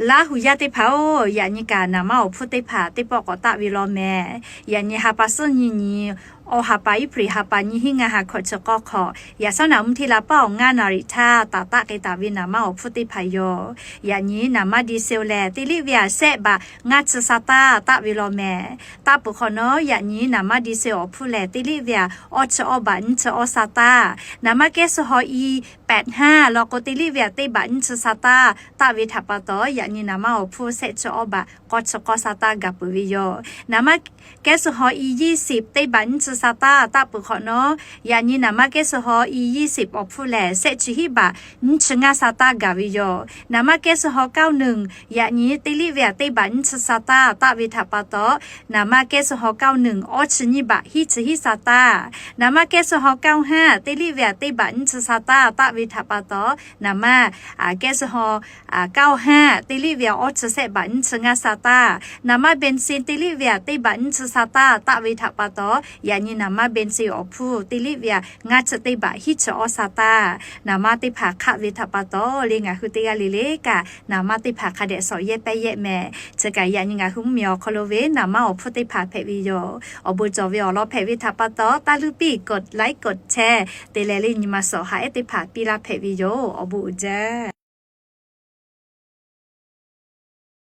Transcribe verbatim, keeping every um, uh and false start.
လႃးႁူရၢ်သ့ၣ်တဖၣ်ဧၢ, ယၣ်နံၤကၣ် နၢ်မါအိၣ်ဖှိၣ်သ့ၣ်တဖၣ် သ့ၣ်ပီၣ်ၵီၣ်တၢ်ဝံၤလီၤမဲာ်. ယၣ်နံၤဟးပၢးသိနံၤနံၤ အီၣ်ဟးပၢးအ့ဖြ့ၣ် ဟးပၢးနံၤဟံးငါး ဟးခွဲးဆံဃိးခွိး, ယၣ်စီနၢ်မုၢ်ထံလၢပီၣ် ငါးနၣ်ရံၣ်ထါ တၢ်တၢ်က့ၤတၢ်ဝံၤ နၢ်မါအိၣ်ဖှိၣ်သ့ၣ်တဖၣ်ယိာ်. ယၣ်နံၤနၢ်မါဒီးစ့လ်လဲၣ် သ့လံဝ့ၢ်အစဲးဘး ငါးဆံသၢတၢ် တၢ်ဝံၤလီၤမဲာ်. တၢ်ပၢၢ်ခီၣ်နီၤ ယၣ်နံၤနၢ်မါဒီးစ့အိၣ်ဖှိၣ်လဲၣ် သ့လံဝ့ၢ် အီၣ်ဆံအီၣ်ဘး နွံဆံအီၣ်သၢတၢ်. နၢ်မါကဲစၢဟီအံၤ ပၣ်ဟါ လီၤကိးသ့လံဝ့ၢ် သ့ဘးနွံဆံသၢတၢ် တၢ်ဝံၤထးပာ်တီၤ ယၣ်နံၤနၢ်မါအိၣ်ဖှိၣ် ဆဲးဆံအီၣ်ဘး ဃိးဆံဃိးသၢတၢ် ကၢ်ပၢၢ်ဝံၤယိာ်. နၢ်မါကဲစၢဟီအံၤ ယံၣ်စံး သ့ဘးနွံဆံသၢတၢ် တၢ်ပၢၢ်ခီၣ်နီၤ ယၣ်နံၤနၢ်မါကဲစၢဟီအံၤ ယံၣ်စံး အိၣ်ဖှိၣ်လဲၣ် ဆဲးဆံဟံၣ်ဘး နွံဆံငါးသၢတၢ် ကၢ်ဝံၤယိာ်. နၢ်မါကဲစၢဟီ ကိုးနွံ ယၣ်နံၤ သ့လံဝ့ၢ် သ့ဘးနွံဆံသၢတၢ် တၢ်ဝံၤထးပာ်တီၤ နၢ်မါကဲစၢဟီ ကိုးနွံ အီၣ်ဆံနွံဘး ဟံးဆံဟံးသၢတၢ်. နၢ်မါကဲစၢဟီ ကိုးဟါ သ့လံဝ့ၢ် သ့ဘးနွံဆံသၢတၢ် တၢ်ဝံၤထးပာ်တီၤ နၢ်မါ အ ကဲစၢဟီ အ ကိုးဟါ သ့လံဝ့ၢ် အီၣ်ဆံသၢဘး နွံဆံငါးသၢတၢ်. နၢ်မါဘ့ၣ်စံၣ် သ့လံဝ့ၢ် သ့ဘးနွံဆံသၢတၢ် တၢ်ဝံၤထးပာ်တီၤ ယၣ်နံၤနၢ်မါဘ့ၣ်စံၣ်အိၣ်ဖှိၣ် သ့လံဝ့ၢ် ငါးဆံသၢဘး ဟံးဆံအီၣ်သၢတၢ်. နၢ်မါသ့ၣ်တဖၣ်ခးဝံၤထးပာ်တီၤ လၢငါဟုသ့ၣ်ဂၤလံၤလံၤကၣ် နၢ်မါသ့ၣ်တဖၣ်ခးဒဲးစီၤယဲၢ်ပဲယဲၢ်မဲာ်. စ့ၢ်ကီး ယၣ်နံၤငါဟုမ့ၢ်အီၤခီလိာ်ဝဲ နၢ်မါအိၣ်ဖှိၣ်သ့ၣ်တဖၣ် ဖဲးဝံၤယိာ်. အီၣ်ဘိးစီၤဝဲအီၤလီၤ ဖဲးဝံၤထးပာ်တီၤ တၢ်လုၢ်ပံၣ် กดไลค์ กดแชร์ တဲလဲၣ်လၢ ညီမၤစီၤဟးအဲးသ့ၣ်တဖၣ် ပံလၢ်ဖဲးဝံၤယိာ်. အီၣ်ဘိးအိၣ်ကၢ